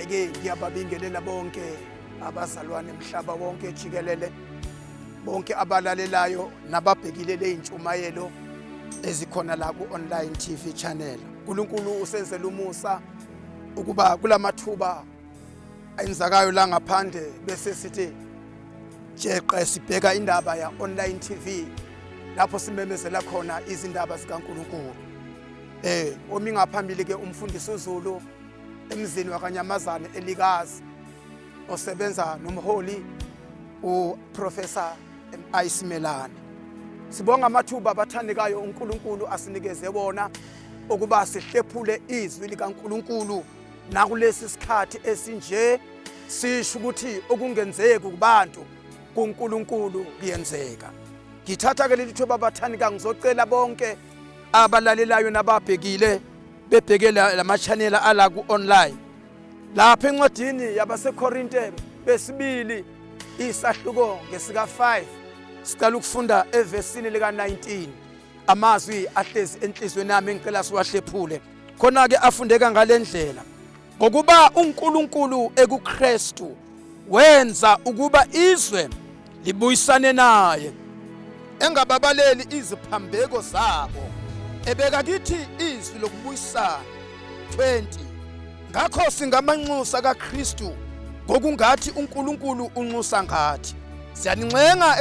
Ke ngiyababingelela bonke abazalwane emhlaba wonke jikelele, bonke abalalelayo nababhekile leyintshumayelo ezikhona la ku-online TV channel. uNkulunkulu usenzela umusa ukuba kulamathuba ayenzakayo la ngaphandle bese sithi jeqe sibheka indaba ya online TV lapho simemezela khona izindaba zikaNkulunkulu. Omi ngaphambili ke umfundisi uZulu emzini wakanyamazane elikazi osebenza nomholi uProfessor MI Simelane. Sibonga amathuba abathandekayo uNkulunkulu asinikeze wona ukuba sihlephule izwi likaNkulunkulu nakulesi sikhathi esinje, sisho ukuthi okungenzeki kubantu kuNkulunkulu kuyenzeka. Ngithatha ke leli thuba abathandekayo, ngizocela bonke abalalelayo nababhekile bebheke lama-channel ala ku-online lapha encwadini yabaseKorinte besibili isahluko ngesika-5 sicela ukufunda evesini lika-19. Amazwi ahlezi enhliziyweni yami engicela siwahlephule khona-ke afundeka ngale ndlela: ngokuba uNkulunkulu ekuKristu wenza ukuba izwe libuyisane naye, engababaleli iziphambeko zabo, ebeka kithi izwi lokubuyisana. 20 Ngakho singamanxusa kaKristu, ngokungathi uNkulunkulu unxusa ngathi. Siyanincenga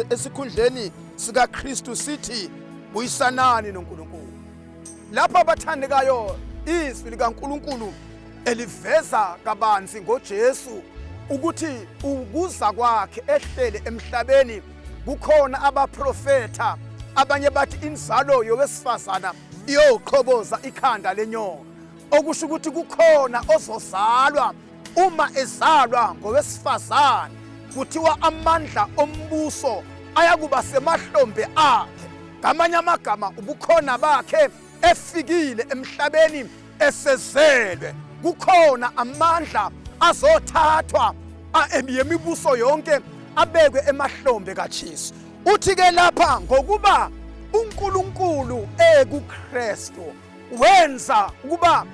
esikhundleni sikaKristu sithi, buyisanani noNkulunkulu. Lapho abathandekayo, izwi likaNkulunkulu eliveza kabanzi ngoJesu ukuthi ukuza kwakhe ehlele emhlabeni kukhona abaprofetha abanye bathi inzalo yowesifazana iyoqhoboza ikhanda lenyoka, okusho ukuthi kukhona ozozalwa. Uma ezalwa ngowesifazane kuthiwa amandla ombuso ayakuba semahlombe akhe. Ngamanye amagama, ubukhona bakhe efikile emhlabeni esezelwe, kukhona amandla azothathwa yemibuso yonke abekwe emahlombe kaJesu. Uthi ke lapha, ngokuba uNkulunkulu ekuKristu wenza ukuba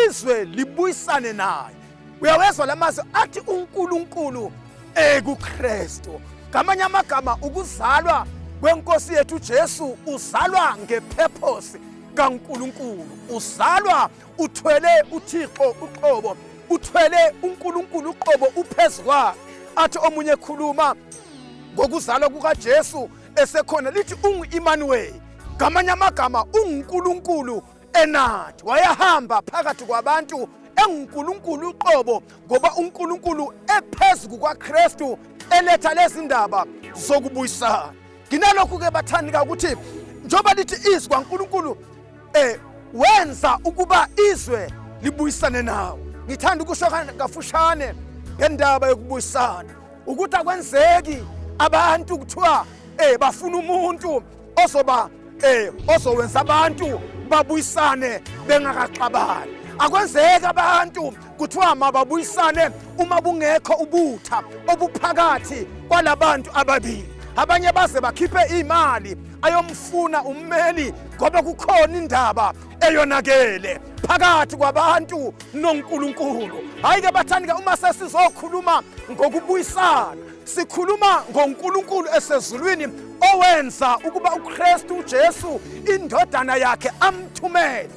izwe libuyisane naye. Uyawezwa lamazwi athi uNkulunkulu ekuKristu. Ngamanye amagama, ukuzalwa kwenkosi yethu uJesu, uzalwa ngepurpose kaNkulunkulu, uzalwa uthwele uThixo uqobo, uthwele uNkulunkulu uqobo uphezu kwakhe. Athi omunye ekhuluma ngokuzalwa kukaJesu esekhona, lithi ungu-Emmanuel. Ngamanye amagama, unguNkulunkulu enathi. Wayehamba phakathi kwabantu enguNkulunkulu uqobo, ngoba uNkulunkulu ephezu kukaKristu eletha lezi ndaba zokubuyisana. Nginalokhu ke bathandika ukuthi njengoba lithi izwi kwaNkulunkulu wenza ukuba izwe libuyisane nawo, ngithanda ukusho kafushane ngendaba yokubuyisana ukuthi akwenzeki abantu kuthiwa bafuna umuntu ozoba ozowenza abantu babuyisane bengakaxabani. Akwenzeki abantu kuthiwa mababuyisane uma bungekho ubutha obuphakathi kwalabantu ababili. Abanye baze bakhiphe imali ayomfuna ummeli ngoba kukhona indaba eyonakele phakathi kwabantu noNkulunkulu. Hayi ke bathandika, uma sesizokhuluma ngokubuyisana, sikhuluma ngoNkulunkulu esezulwini owenza ukuba uKristu uJesu indodana yakhe amthumele.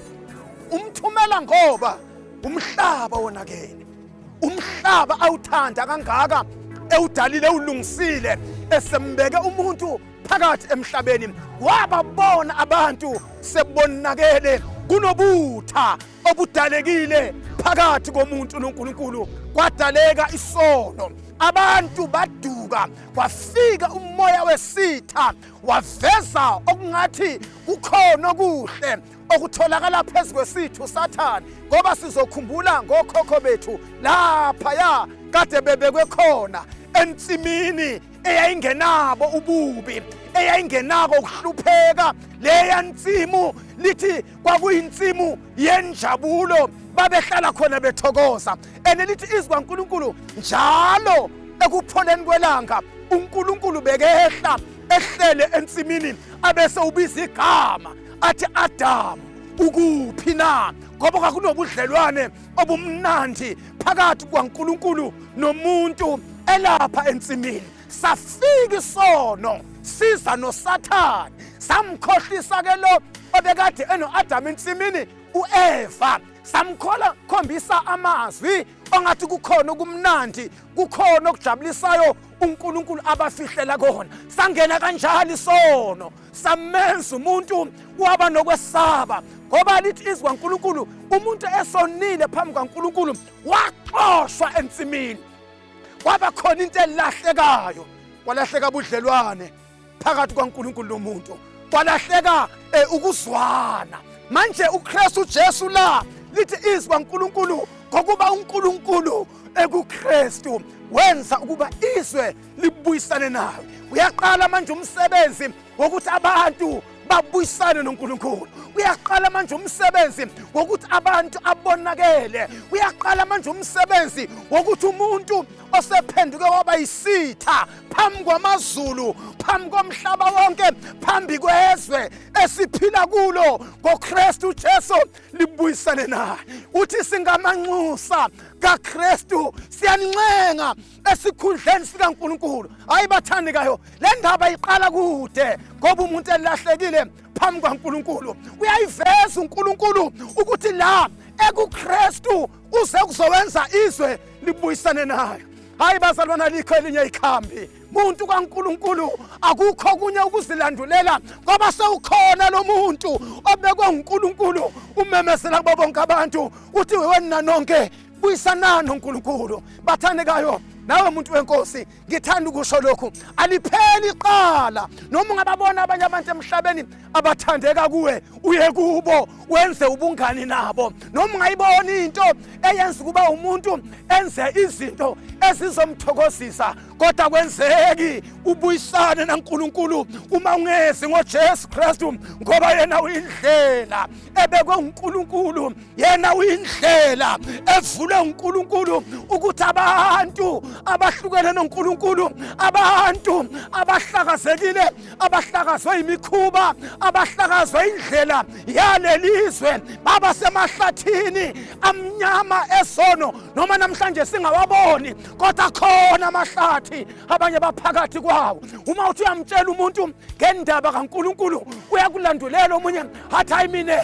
Umthumela ngoba umhlaba wonakele, umhlaba awuthanda kangaka, ewudalile, ewulungisile, esembeke umuntu phakathi emhlabeni, wababona abantu sebonakele, kunobutha obudalekile phakathi komuntu noNkulunkulu, kwadaleka isono, abantu baduka, kwafika umoya wesitha waveza okungathi kukhona okuhle okutholakala phezu kwesithu Sathane, ngoba sizokhumbula ngokhokho bethu laphaya kade bebekwe khona ensimini eyayingenabo ububi, eyayingenako ukuhlupheka. Leya nsimu lithi kwakuyinsimu yenjabulo, babehlala khona bethokoza. Ene lithi izwi kaNkulunkulu njalo ekupholeni kwelanga uNkulunkulu bekehla ehlele ensimini abese ubiza igama athi Adam. Ukuphi na? Ngoba kwakunobudlelwane obumnandi phakathi kukaNkulunkulu nomuntu elapha ensimini. Safika isono siza noSathane, samkhohlisa ke lo obekade eno-Adamu ensimini, u-Eva. Samkhola khombisa amazwi ongathi kukhona okumnandi, kukhona okujabulisayo uNkulunkulu abafihlela kona. Sangena kanjalo isono, samenza umuntu waba nokwesaba, ngoba lithi izwi kaNkulunkulu, umuntu esonile phambi kaNkulunkulu waxoshwa ensimini. Kwaba khona into elahlekayo, kwalahleka ubudlelwane phakathi kwaNkulunkulu nomuntu, kwalahleka ukuzwana. Manje uKristu Jesu la lithi izwi kaNkulunkulu, ngokuba uNkulunkulu ekuKristu wenza ukuba izwe libuyisane nawe. Uyaqala manje umsebenzi wokuthi abantu babuyisane noNkulunkulu. Uyaqala manje umsebenzi wokuthi abantu abonakele. Uyaqala manje umsebenzi wokuthi umuntu osephenduke waba yisitha phambi kwamazulu, phambi komhlaba wonke, phambi kwezwe esiphila kulo ngoKristu Jesu libuyisane naye. Uthi singamanxusa kaKristu, siyanincenga esikhundleni sikaNkulunkulu. Hayi bathandekayo, le ndaba iqala kude, ngoba umuntu elahlekile phambi kwaNkulunkulu. Uyayiveza uNkulunkulu ukuthi la ekuKristu uze kuzowenza izwe libuyisane nayo. Hayi bazalwana, likho elinye ikhambi. Muntu kaNkulunkulu, akukho kunye ukuzilandulela, ngoba sewukhona lo muntu obekwe uNkulunkulu, umemezela kubo bonke abantu, uthi wena nonke buyisanani noNkulunkulu. Bathandekayo, nawe muntu wenkosi, ngithanda ukusho lokhu, alipheli iqala. Noma ungababona abanye abantu emhlabeni abathandeka kuwe, uye kubo wenze ubungani nabo. Noma ungayibona into eyenza ukuba umuntu enze izinto ezizomthokozisa, kodwa kwenzeki ubuyisane naNkulunkulu uma ungezi ngoJesu Kristu, ngoba yena uyindlela ebekwe uNkulunkulu, yena uyindlela evulwe uNkulunkulu ukuthi abantu abahlukene noNkulunkulu, abantu abahlakazekile, abahlakazwe imikhuba, abahlakazwe indlela yalelizwe, baba semahlathini amnyama esono. Noma namhlanje singawaboni, kodwa khona amahlathi, abanye baphakathi kwawo. Uma uthi uyamtshela umuntu ngendaba kaNkulunkulu, uyakulandulela. Omunye athi hayi mina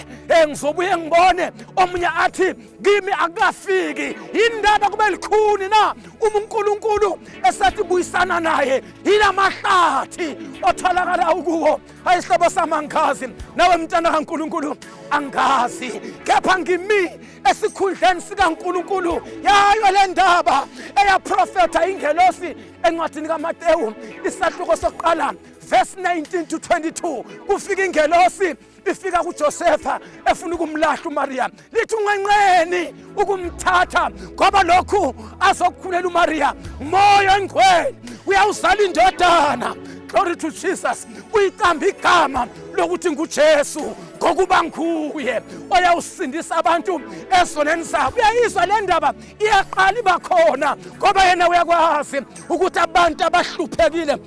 ngizobuye ngibone, omunye athi kimi akukafiki. Indaba kube likhuni na uma uNkulunkulu esethi buyisana naye? Yilamahlathi otholakala ukuwo. Ayisihlobo samangazi, nawe mntana kaNkulunkulu, angazi, kepha ngimi esikhundleni sikaNkulunkulu. Yayo le ndaba eyaprofetha ingelosi encwadini kaMatewu isahluko sokuqala verse 19 to 22. Kufika ingelosi, ifika kuJosefa efuna ukumlahla uMaria, lithi unqenqeni ukumthatha, ngoba lokhu azokukhulela uMaria moya engcwele, uyawuzala indodana. Glory to Jesus. Uyiqamba igama lokuthi nguJesu, ngokuba nguye oyawusindisa abantu ezoneni zabo. Uyayizwa le ndaba iyaqala iba khona, ngoba yena uyakwazi ukuthi abantu abahluphekile,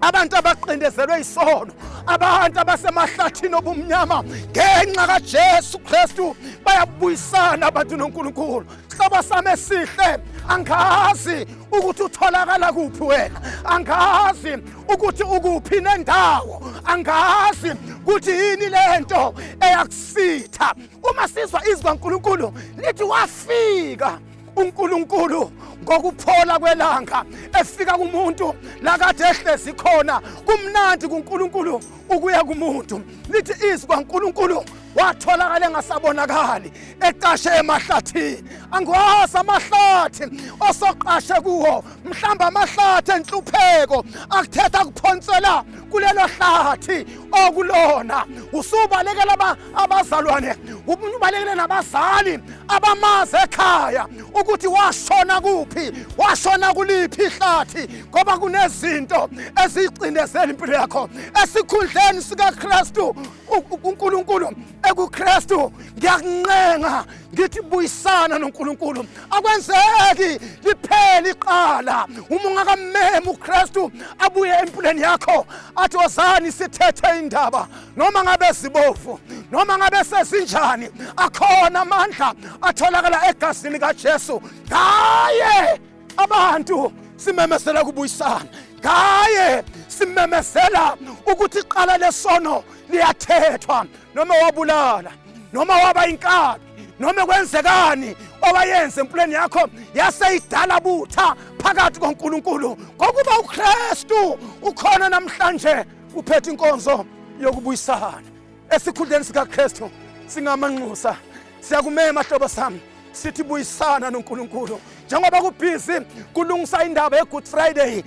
abantu abaqindezelwe isono, abantu abasemahlathini obumnyama, ngenxa kaJesu Kristu bayabuyisana abantu noNkulunkulu. Sihlobo sami esihle, angazi ukuthi utholakala kuphi wena, angazi ukuthi ukuphi nendawo, angazi ukuthi yini lento eyakusitha. Uma sizwa izwi kaNkulunkulu lithi wafika uNkulunkulu ngokuphola kwelanga, efika kumuntu lakade ehlezi khona kumnandi kuNkulunkulu ukuya kumuntu. Lithi izwi kaNkulunkulu watholakala engasabonakali, eqashe emahlathini. Angiwazi amahlathi osoqashe kuwo, mhlamba amahlathi enhlupheko akuthetha kuphonsela kulelo hlathi okulona. Usubalekela abazalwane, ubalekele nabazali abamazi ekhaya ukuthi washona kuphi, washona kuliphi ihlathi, ngoba kunezinto ezicindezela impilo yakho. Esikhundleni sikaKristu, uNkulunkulu ekuKristu, ngiyakuncenga ngithi buyisana noNkulunkulu. Akwenzeki liphele iqala uma ungakamema uKristu abuye empilweni yakho, athi wozani sithethe indaba, noma ngabe zibovu, Noma ngabe sesinjani, akhona amandla atholakala egazini likaJesu. Ngaye abantu simemezela kubuyisana, ngaye simemezela ukuthi iqala lesono liyathethwa. Noma wabulala, noma waba inkabi, noma kwenzekani owayenze empilweni yakho yaseyidala butha phakathi koNkulunkulu, ngokuba uKristu ukhona namhlanje uphethe inkonzo yokubuyisana. Esikhundleni sikaKristu singamanxusa, siyakumema hlobo sami, sithi buyisana noNkulunkulu. Njengoba kubhizi kulungisa indaba ye-Good Friday,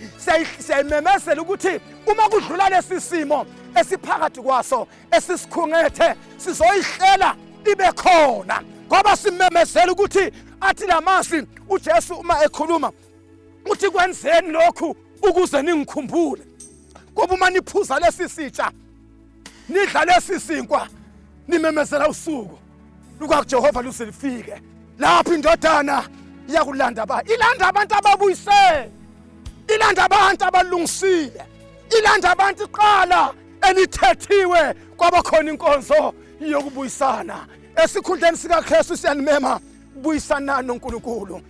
siyayimemezela ukuthi uma kudlula lesi simo esiphakathi kwaso esisikhungethe, sizoyihlela ibe khona, ngoba simemezela ukuthi athi lamazwi uJesu uma ekhuluma uthi kwenzeni lokhu ukuze ningikhumbule. Ngoba uma niphuza lesi sitsha, nidla lesi sinkwa, nimemezela usuku lukaJehova luze lifike, lapho indodana iyakulanda ba ilanda abantu ababuyisele, ilanda abantu abalungisile, ilanda abantu iqala elithethiwe kwabakhona inkonzo yokubuyisana. Esikhundleni sikaKristu siyanimema, buyisanani noNkulunkulu.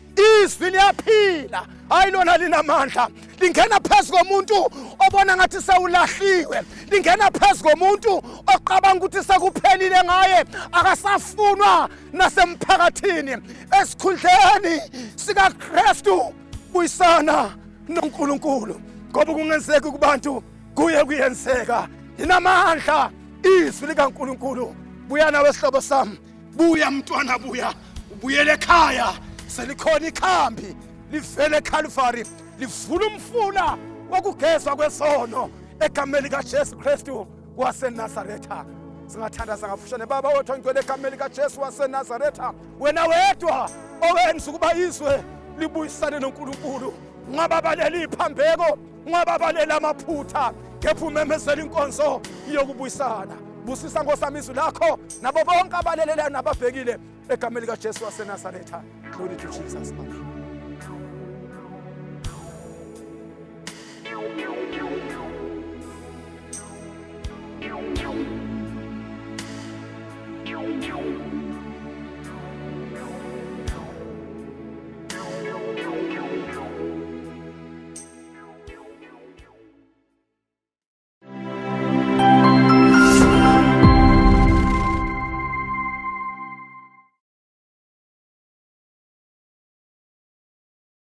Izwi liyaphila, hayi lona linamandla, lingena phezu komuntu obona ngathi sewulahliwe, lingena phezu komuntu oqabanga ukuthi sekuphelile ngaye, akasafunwa nasemphakathini. Esikhundleni sikaKristu buyisana noNkulunkulu, ngoba kungenzeka kubantu kuye kuyenzeka. Linamandla izwi likaNkulunkulu. Buya nawe sihlobo sami, buya mntwana, buya ubuyele ekhaya. Selikhona ikhambi livele eCalvary, livula umfula wokugezwa kwesono egameni likaJesu Kristu waseNazaretha. Singathandaza kafushane. Baba wethu ongcwele, egameni likaJesu waseNazaretha, wena wedwa owenza ukuba izwe libuyisane noNkulunkulu, ungababaleli iphambeko, ungababaleli amaphutha, kepha umemezela inkonzo yokubuyisana. Busisa Nkosi izwi lakho nabo bonke abalelelayo nababhekile, egameni likaJesu waseNazaretha. Glory to Jesus. Amen.